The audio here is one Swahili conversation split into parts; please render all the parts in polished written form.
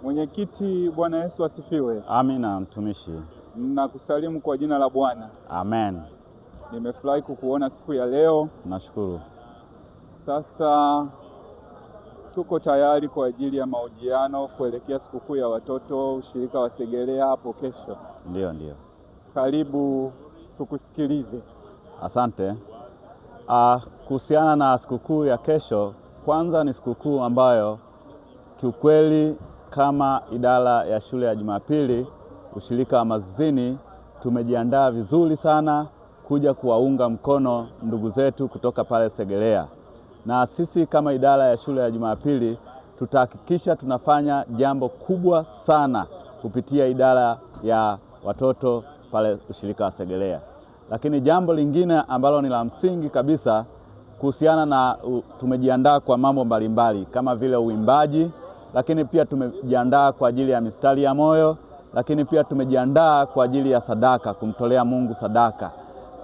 Mwenyekiti, Bwana Yesu asifiwe. Amina, mtumishi. Nakusalimu kwa jina la Bwana. Amen. Nimefurahi kukuona siku ya leo. Nashukuru. Sasa tuko tayari kwa ajili ya mahojiano kuelekea sikukuu ya watoto ushirika wa Segerea hapo kesho. Ndio, ndio. Karibu tukusikilize. Asante. Kuhusiana na sikukuu ya kesho, kwanza ni sikukuu ambayo kiukweli kama idara ya shule ya Jumapili ushirika wa Mazizini tumejiandaa vizuri sana kuja kuwaunga mkono ndugu zetu kutoka pale Segerea. Na sisi kama idara ya shule ya Jumapili tutahakikisha tunafanya jambo kubwa sana kupitia idara ya watoto pale ushirika wa Segerea. Lakini jambo lingine ambalo ni la msingi kabisa kuhusiana na tumejiandaa kwa mambo mbalimbali kama vile uimbaji, lakini pia tumejiandaa kwa ajili ya mistari ya moyo, lakini pia tumejiandaa kwa ajili ya sadaka, kumtolea Mungu sadaka.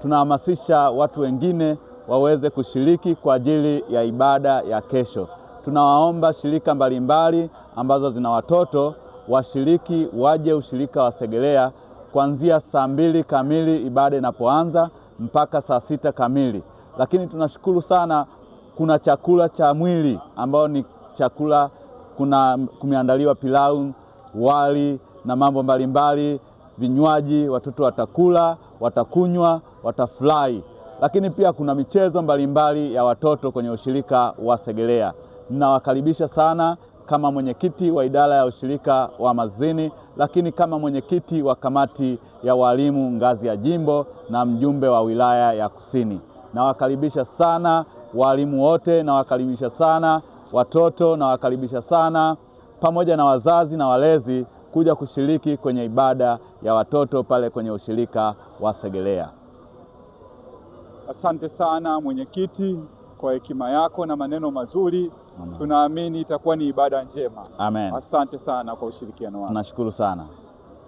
Tunahamasisha watu wengine waweze kushiriki kwa ajili ya ibada ya kesho. Tunawaomba shirika mbalimbali ambazo zina watoto washiriki waje ushirika wa Segerea kuanzia saa 2 kamili ibada inapoanza mpaka saa 6 kamili. Lakini tunashukuru sana, kuna chakula cha mwili ambao ni chakula, kuna kumeandaliwa pilau, wali na mambo mbalimbali, vinywaji, watoto watakula, watakunywa, watafurahi. Lakini pia kuna michezo mbalimbali ya watoto kwenye ushirika wa Segerea. Ninawakaribisha sana kama mwenyekiti wa idara ya ushirika wa Mazizini, lakini kama mwenyekiti wa kamati ya walimu ngazi ya jimbo na mjumbe wa wilaya ya Kusini. Nawakaribisha sana walimu wote, nawakaribisha sana watoto, nawakaribisha sana pamoja na wazazi na walezi kuja kushiriki kwenye ibada ya watoto pale kwenye ushirika wa Segerea. Asante sana mwenyekiti kwa hekima yako na maneno mazuri. Amen. Tunaamini itakuwa ni ibada njema. Amen. Asante sana kwa ushirikiano wako. Tunashukuru sana.